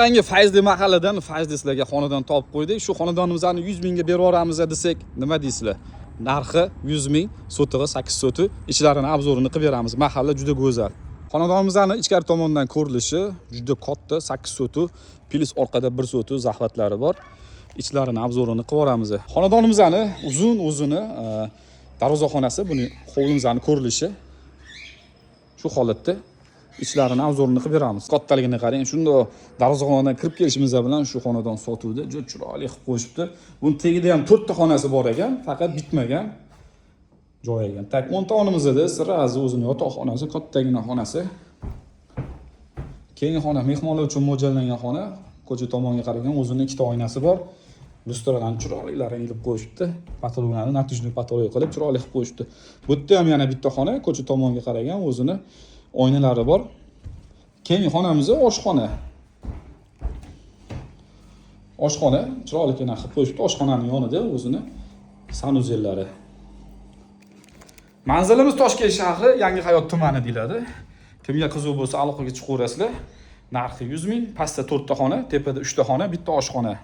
Qangi fayzli mahalladan fayzli sizlarga xonadon topib qo'ydik. Shu xonadonimizni 100 mingga berib yuboramiz desak, nima deysizlar? Narxi 100 ming, sotig'i 8 sotik, ichlarini обзор ini qilib beramiz. Mahalla juda go'zal. Xonadonimizni ichkari tomondan ko'rinishi juda katta, 8 sotik, плюс orqada 1 sotik захват lari bor. Ichlarini обзор ini qilib yuboramiz. Xonadonimizni uzun o'zini darvozaxonasi, buni hovlimizni ko'rinishi shu holatda, ichlarini обзор ini qilib beramiz. Kattaligini qarang, shundoq darvozaxonadan kirib kelishimiz bilan shu xonadon sotuvda, juda chiroyli qilib qo'yishibdi. Buni tagida ham to'rtta xonasi bor ekan, faqat bitmagan joy ekan. Так, o'ng tomonimizda сразу o'zini yotoqxonasi, kattagina xonasi. Keyingi xona mehmonlar uchun mo'ljallangan xona, ko'cha tomonga qaragan, o'zini ikkita oynasi bor. Lyustralarni chiroylilarini ilib qo'yishibdi. Потолок larni натяжной потолок qilib, chiroyli qilib qo'yishibdi. Bu yerda ham yana bitta xona, ko'cha tomonga qaragan, o'zini oynalari bor. Keyingi xonamiz oshxona. Oshxona chiroyligina qilib qo'yishibdi. Oshxonaning yonida o'zini санузел lari. Manzilimiz Toshkent shahri, Yangi Hayot tumani deyiladi. Kimga qiziq bo'lsa, aloqaga chiqaverasizlar. Narxi 100 ming, pastda 4 ta xona, tepada 3 ta xona, bitta oshxona.